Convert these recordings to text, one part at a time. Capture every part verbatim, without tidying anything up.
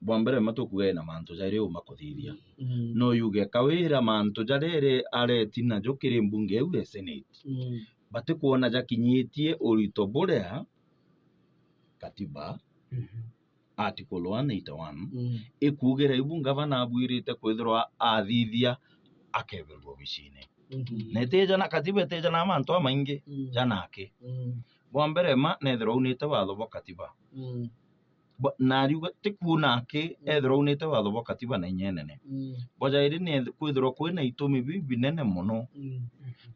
Bwa mbere, ma tukuuga ena mantu jairi uma kuthithia. Mm. No yuge Kawira mantu jaria ere areti najo kiri mbunge iu ya Senate, mm, batikwona jakinyitie urito buria katiba, mhm, article one eighty-one, mm, ikuugira ibu ngavana abuirite kwithirwa athithia akeberua obicine. Mhm. Na itija na katiba, itija na mantu amaingi, mm, janake. Mm. Bwa mbere, ma nethirwa aunite watho bwa katiba. Mm. Bwa-, na ariuga ti kuuna aki, mm, ethirwa aunite watho bwa katiba na inya inene. Mm. Bwa jairi ni eth-, kwithirwa kwina itumi bibinene mono, mm,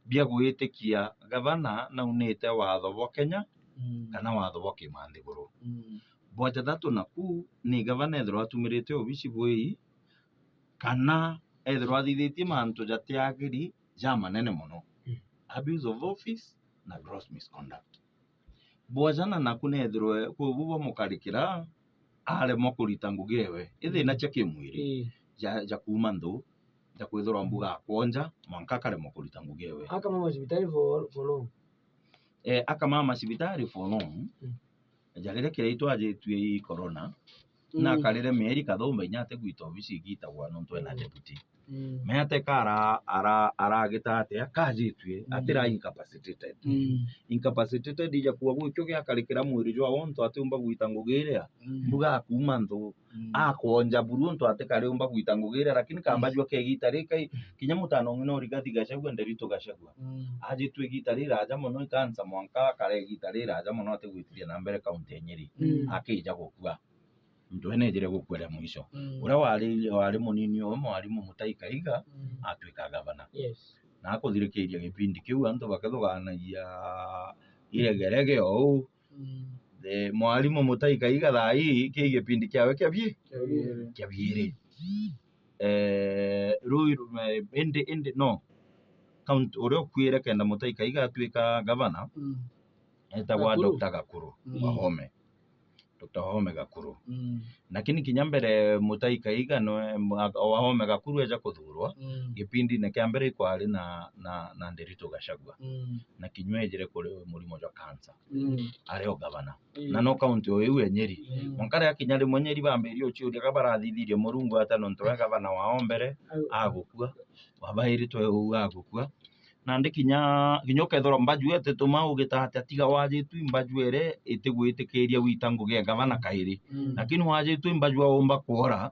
bia gwitikia gavana naunite watho bwa Kenya, mm, kana watho bwa kimanthiguru. Mm. Bwa jathatu naku ni gavana ethirwa atumirite obisi bwii, kana ethirwa athithitie mantu jatiagiri jamanene mono. Mm. Abuse of office na gross misconduct. Bwa jana naku nethirwe kwi bu bamukarikira, aremwa kurita ngugi ewe. Ithina, mm, cia kimwiri, ii, ja, ja kuuma nthu, ja kwithirwa mbuga akwonja, mwanka akaremwa kurita ngugi ewe. Akamama cibitari for, for long. Eh, akamama cibitari for long. Mm. Ja riria kiraitwa ajitue ii corona, mm, na akarire mieri kathumba inya atigwita obisi igitagwa nontu ena, mm, deputy. Mm. Meateka ara-, ara-, aragita atia kajitue, mm, atira incapacitated. Mm. Incapacitated ija kuuga gwikio giakarikira mwiri jwa ontu atiumba gwita ngugi iria, mm, mbuga akuuma nthu, mm, akwonja buru ontu atikariumba gwita ngugi iria, lakini kamba, mm, jua kegita rikai, mm, kinya mutano ng'ina urigathi Gachagua, Nderitu Gachagua. Mm. Ajitue igita riraja mono ikansa mwanka akare igita riraja mono atigwitiria na mbere kaunti ya Nyeri. Mm. Akija gukua. Muntu we nejire gukua ria mwisho. Mm. Uria wari, wari munini owe, mwarimu Mutai Kaiga, mm, atwika gavana. Yes. Na akuthirikiria gipindi kiu, antu bakethuganagia iregerege ou. Mm. Eh, mwarimu Mutai Kaiga thaa ii, ki gipindi kiawe kia bie-, kia biiri. Kia biiri. Eh, rui rume-, indi, indi, no. County, uria ukuire kenda Mutai Kaiga atwika gavana, mm, etagwa Gakuru. Doctor Gakuru, mm, Wahome. Doctor Wahome Gakuru. Mm. Lakini kinya mbere Mutai Kaiga nwe, mwa-, Wahome Gakuru eja kuthurwa, mm, gipindine kia mbere ikwari na, na, na Nderitu Gachagua. Mm. Na kinya ejire kuri murimo jwa cancer. Mm. Ari o gavana. Mm. Na no county o iu ya Nyeri. Mm. Mwanka riria kinya rimwe Nyeri bambirie uciuria ka barathithirie Murungu atia nontu we gavana wao mbere, au, agukua. Wabairitwe uu agukua. Nandi kinya, kinya ukethirwa mbaju etituma ugita atia, tiga wajitwi mbaju ere itigwitikiria wita ngugi ya gavana kairi. Mm. Lakini wajitwi mbaju aumba kwora,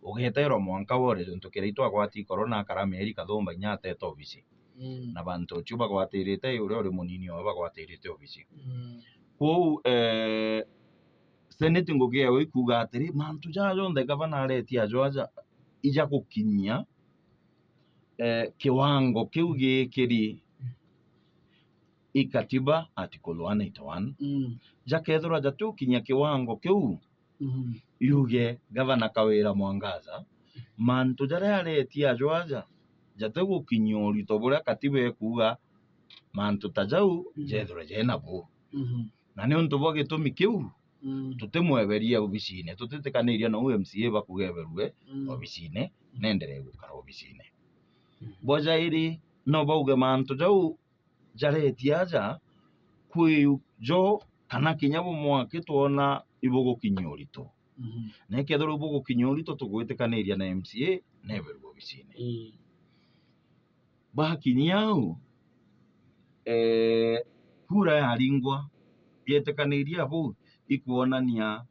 ugeterwa mwanka wore, jontu kiraitwa agwati corona akara mieri kathumba inya ateta obisi. Mm. Na bantu ucio bagwatirite, uria uri munini wao bagwatirite obisi. Mm. Kwou, eh, Senate ngugi yao ikuuga atiri, mantu jaa jonthe gavana aretia ajo aja, ija gukinyia, eh, kiwango kiu gikiri i katiba article one eighty-one. Mm. Jakethirwa jatigukinyia kiwango kiu, mhm, yuge gavana Kawira Mwangaza, mantu jaria aretia ajo aja, jatigukinyia urito buria katiba ikuuga mantu ta jau, mm, jethirwe jena bo. Mhm. Na niuntu bwa gitumi kiu, mm, tutimweberia obisine, tutitikaniria nou M C A bakuga eberue, mm, obisine, mm, nenderee gukara obisine. Mm. Bwa jairi, no bauge mantu jau jaretia aja, kwi jo kana kinya bumwe aki twona ibugukinyia urito. Mhm. Na ikethirwa ibugukinyia urito, tugwitikaniria na M C A neberue obisine. Mm. Bakinyia au, eh, kura yaringwa, bietikaniria bau ikwonania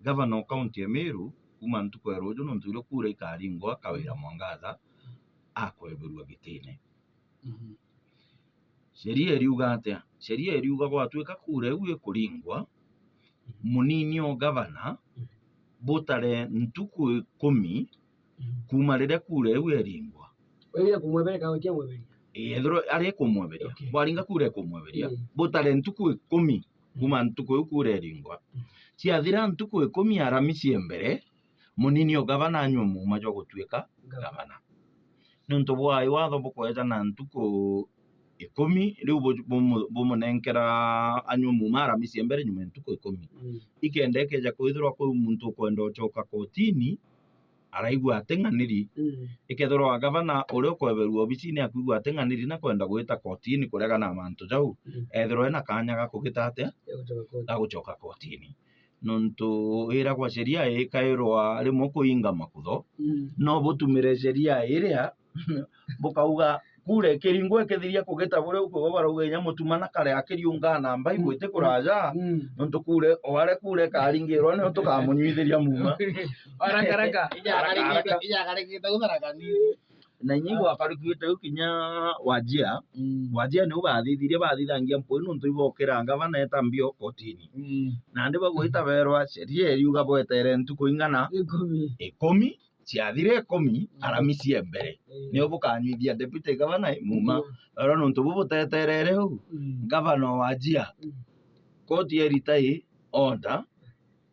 gavana o kaunti ya Meru, kuma ntuku ya ruju, nontu iria kura ikaringwa, Kawira Mwangaza akweberua gitine. Mhm. Sheria iriuga atia? Sheria iriuga gwatuika kura iu ikuringwa, mhm, munini o gavana, mhm, butare ntuku ikumi, mhm, kuma riria kura iu yaringwa. Waigire kumweberia kana utia mweberia? Ii, ethirwa ari kumweberia. Okay. Bwaringa kura ikumweberia. Ii. Butare ntuku ikumi kuma ntuku iu kura iringwa. Mm. Ciathira ntuku ikumi, aramisi ya mbere, munini o gavana anyue muuma jwa gutuika gavana. Gavana. Niuntu bwa watho bukweja na ntuku ikumi, riu bu-, bumu-, bumunenkera anyue muuma aramisi ya mbere nyuma ya ntuku ikumi. Mm. Ikenda ikeja kwithirwa kwi muntu ukwenda ucoka kotini, araigua ating'aniri. Mm. Ikethirwa gavana uria ukweberua obisine akwigua ating'aniri na kwenda gwita kotini kuregana na mantu jau, mm, ethirwa ena kanya ga kugita atia? Ya gucoka kotini. Ga gucoka kotini. nontu iragwa sheria ikairwa rimwe kuinga makutho, mm, no butumire sheria iria bukauga kura ikiringwa ikithiria kugita buria ukwigwa barauga inya mutumana kare akiriungaa na mbai gwiti kuraja, mm, nontu kura, o aria kura ikaringirwa nio tukamunyuithiria muuma. Haraka haraka. Haraka haraka. Ijakarikite guthara kanini. Na inya igwakarikite u kinya Wajia. Mm. Wajia niu bathithirie, bathithangia mpui nontu ibokira ngavana eta mbio kotini. Mm. Nandi bagwita berwa sheria iriuga bwetere ntuku ingana? Ikumi. Ikumi. Ciathire ikumi, mm, Aramisi e mbere. Mm. Nio bukanyuithia deputy governor muuma. Mm. Oro nontu bu buteterere u, mm, ngavana o Wajia. Mm. Koti erita i order,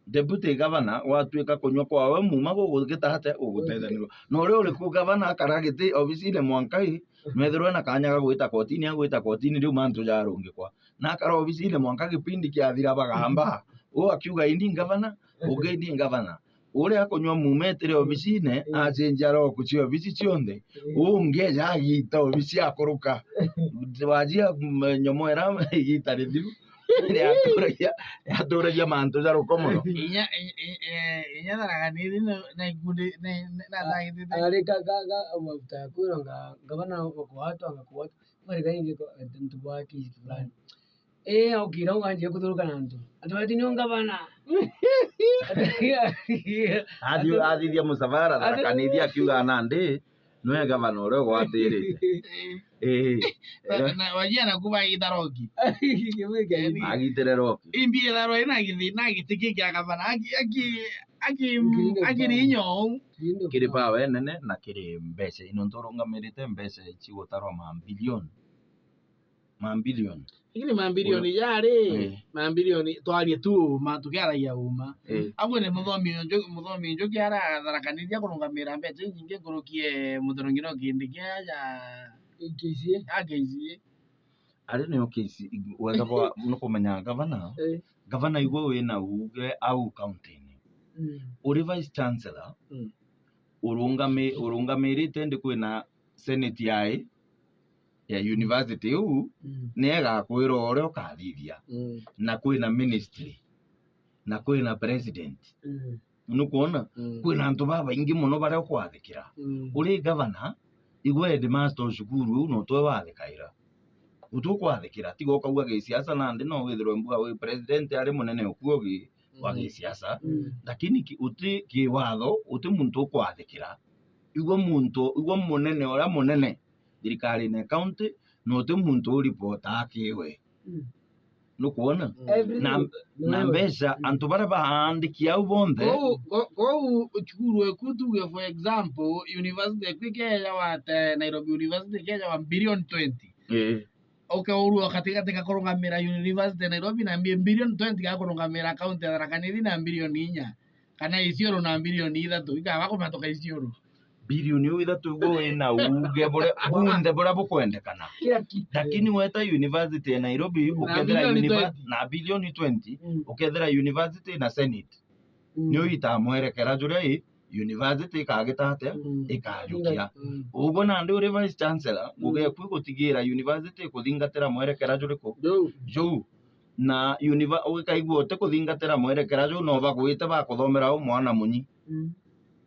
deputy governor gwatuika kunyua kwawe muuma gugugita atia? Gugutethanirwa. Na uria uri ku governor akara giti obisine mwanka i, nwethirwe na kanya ga gwita kotini, agwita kotini riu mantu jarungikwa. Na akara obisine mwanka gipindi kiathira bagamba. U akiuga, "Indi governor," ungi, "Indi governor." Uria akunyua muuma etire obisine, mm, acenjia lock cia obisi cionthe. Mm. Ungi eja agita obisi akuruka. Wajia, mm, nyomo era igita rithiru. Riaturagia, riaturagia mantu ja ruko mono. Inya, i-, i-, eh, inya Tharaka Nithi na, na ikundi, na, na, natagitite. Ari ka, ka, ka, mafuta ya kwirwa nga, ngavana wa kwatwa, nga kwatwa. Bari kaingi ko, eh, ntu bwa kisi fulani. Eh, okira uganjia kuthuruka na antu. Antu bati ni ngavana. Athi-, athithia musavara, Tharaka Nithi akiuga nandi. Nwe gavana uria ugwatirite. Eh. Na, na Wajia naku bagita roki. Agitire roki. Imbi itharo ina githi, na giti ki kia gavana. Aki, aki, aki, akiri inyo. Kiri power nene na kiri mbeca. Ino nturungamirite mbeca cigutarwa mabilioni. Mabilioni. Lakini mabilioni jari, eh, mabilioni, twarie tu, ma, tukiaragia uma. Eh. Amwe ni muthomi nju-, muthomi njuki ara Tharaka Nithi kurungamira mbeca inyingi nkuruki e Muthero Ngino kindi kia ja K C A. Ja K C A. Ari nio K C A, wega bwa nukumenya gavana, eh, gavana igwe wina uuge au county-ini. Mm. Uri vice chancellor, mm, urungami-, urungamirite ndi kwina senate yai ya university iu, mm, niyo igakwira uria ukathithia. Mm. Na kwina ministry, na kwina president. Mm. Nukwona? Mm. Kwina antu babaingi mono baria ukwathikira. Mm. Uri gavana, igwe headmaster o cukuru iu no twe wathikaira. Uti ukwathikira, tiga ukauga gisiasa nandi no withirwe mbuga wi president ari munene ukuo gi-, wa, mm, gisiasa. Mm. Lakini ki-, uti kiwatho, uti muntu ukwathikira. Igwe muntu, igwe munene uria munene thirikarine ya county, na uti muntu uripotaa kiwe. Mm. Nukwona? Mm. Everything. Na, ni na wewe. Mbeca, mm, antu baria baandiki au bonthe. Kou, ko-, kou cukuru eku tuge, for example, university eku ikeejawa te Nairobi University ikeejawa billion twenty. Eh. Ukeurua katigati ga kurungamira university ya Nairobi na mbi-, billion twenty ga kurungamira county ya Tharaka Nithi na billion inya. Kana Isiolo na bilioni ithatu, ikaba kumatuka Isiolo. Bilioni iu ithatu igwe wina uuge buria, bunthe buria bukwendekana. Kila kitu. Lakini weta university ya Nairobi, na ukethira bilioni univer-, twenty. Na bilioni twenty, mm, ukethira university na senate. Mm. Niyo itaa mwerekera juria i university ikagita atia? Mm. Ikajukia. Mm. Uguo nandi uri vice chancellor, mm, ngugi eku igutigira university kuthingatira mwerekera juriku? Juu. Juu. Na univer-, ugikaigua utikuthingatira mwerekera juu, no bagwite bakuthomera u mwana munyi. Mm.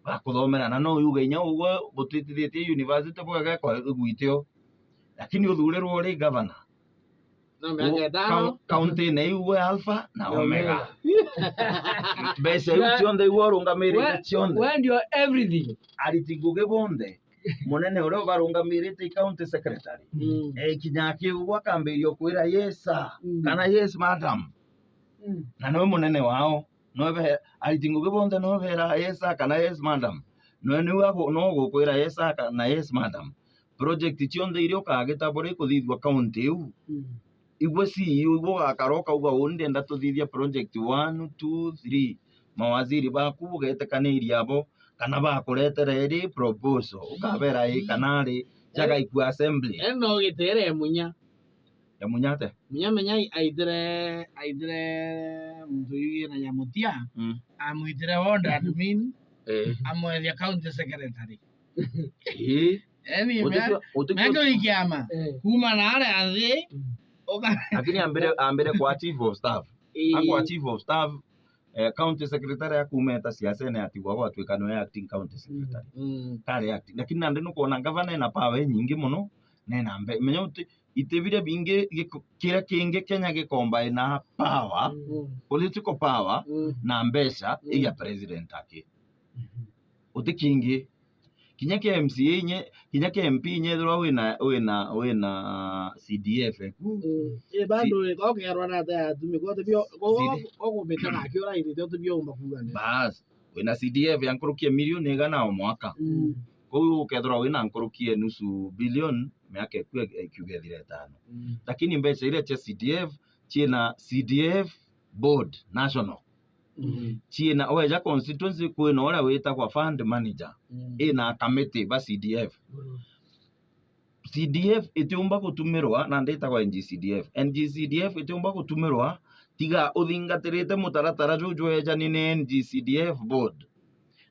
Bakuthomera, na no yuge inya uguo butitithitie university bwega kwa gwitio. Lakini uthurirwe uri gavana. No miaka u-, itano. Kau-, kaunti-ini iu we Alpha na Omega. Omega. Mbeca iu cionthe iu urungamirite cionthe. We, we ndio everything. Ariti ngugi bonthe. Munene uria ubarungamirite i county secretary. Mm. Ekinya akiugwa akambiria kwira, "Yes, sir," mm, kana, "Yes, madam." Mm. Na niwe munene wao. Niwe be-, ariti ngugi bonthe niwe bera, "Yes, sir," kana, "Yes, madam." Niwe, niwe agu-, niwe ugukwira, "Yes, sir," kana, "Yes, madam." Project cionthe iria ukagita buria ikuthithua county iu, mm, igwe C E O, igwe ugakara ukauga, "Uu ndenda tuthithia project one, two, three." Mawaziri baku bugetikaniria abo, kana bakuretera iri proposal, ukabera ii kana ari, jagaikua assembly. Eno gitere munya. Ya munya ate? Munya menya ai-, aitire, aitire muntu uyu wina ya mutia, mm, amwitire ward admin, eh, amwethia county secretary. Ii. Yaani, utikio, mea-, utikio meke wikiama, eh, kuma na aria nthi, mm, uka- Lakini ambire, ambire kwa chief of staff. Ii. Akwa chief of staff, eh, county secretary akuuma eta siasene atigwa gwatuika niwe acting county secretary. Mm. Kari acting. Lakini nandi nukwona ngavana ena power inyingi mono, na ena mbe-, menya uti, iti biria bingi giko-, kiria kingi Kenya gikomba ina power, Mm. political power, Mm. na mbeca Mm. iria president aki. Mhm. Uti kingi. Kinya kia M C A inye, kinya kia M P inye ethirwa wina, wina, wina C D F eku. Mm. Eh, bado Si- iko kerwa na ta atumi, kwa tibio, kwa, kwa, CD. Kwa kubita na kiura iri, tio tibio umba kuga ni. Bas, wina C D F ya nkuruki ya milioni igana o mwaka. Mm. Kou ukethirwa wina nkuruki ya nusu billion, miaka iku ikiuga ithira itano. Mm. Lakini mbeca iria cia C D F, ciina C D F board national. Mm. Ciina, weja constituency kwina uria witagwa fund manager. Mm. Ina committee ba C D F. Mm. C D F itiumba gutumirwa, na nditagwa N G C D F. N G C D F itiumba gutumirwa, tiga uthingatirite mutaratara juu jwejani ni N G C D F board.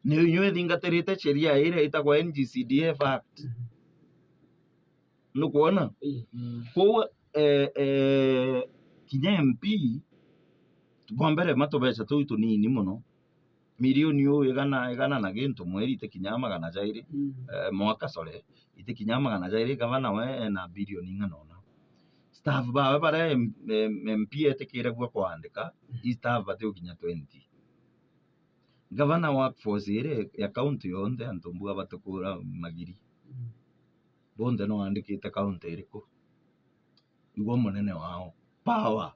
Ni inyo ithingatirite sheria iria itagwa N G C D F Act. Mm. Nukwona? Ii. Mm. Kwou, eh, eh, kinya M P, bwa mbere matubeca tuu tunini mono. Milioni uu igana, igana na gintu mweri itikinyaa magana jairi, Mm. eh, mwaka, sorry, itikinyaa magana jairi, gavana we ena bilioni ing'ana una. Staff bawe baria M-, M-, M P etikire bua kwandika, Mm. i staff batiukinya twenty. Gavana workforce iri ya county yonthe, antu mbua batukura magiri. Mm. Bonthe no andikite county iriku? Igwe munene wao. Power.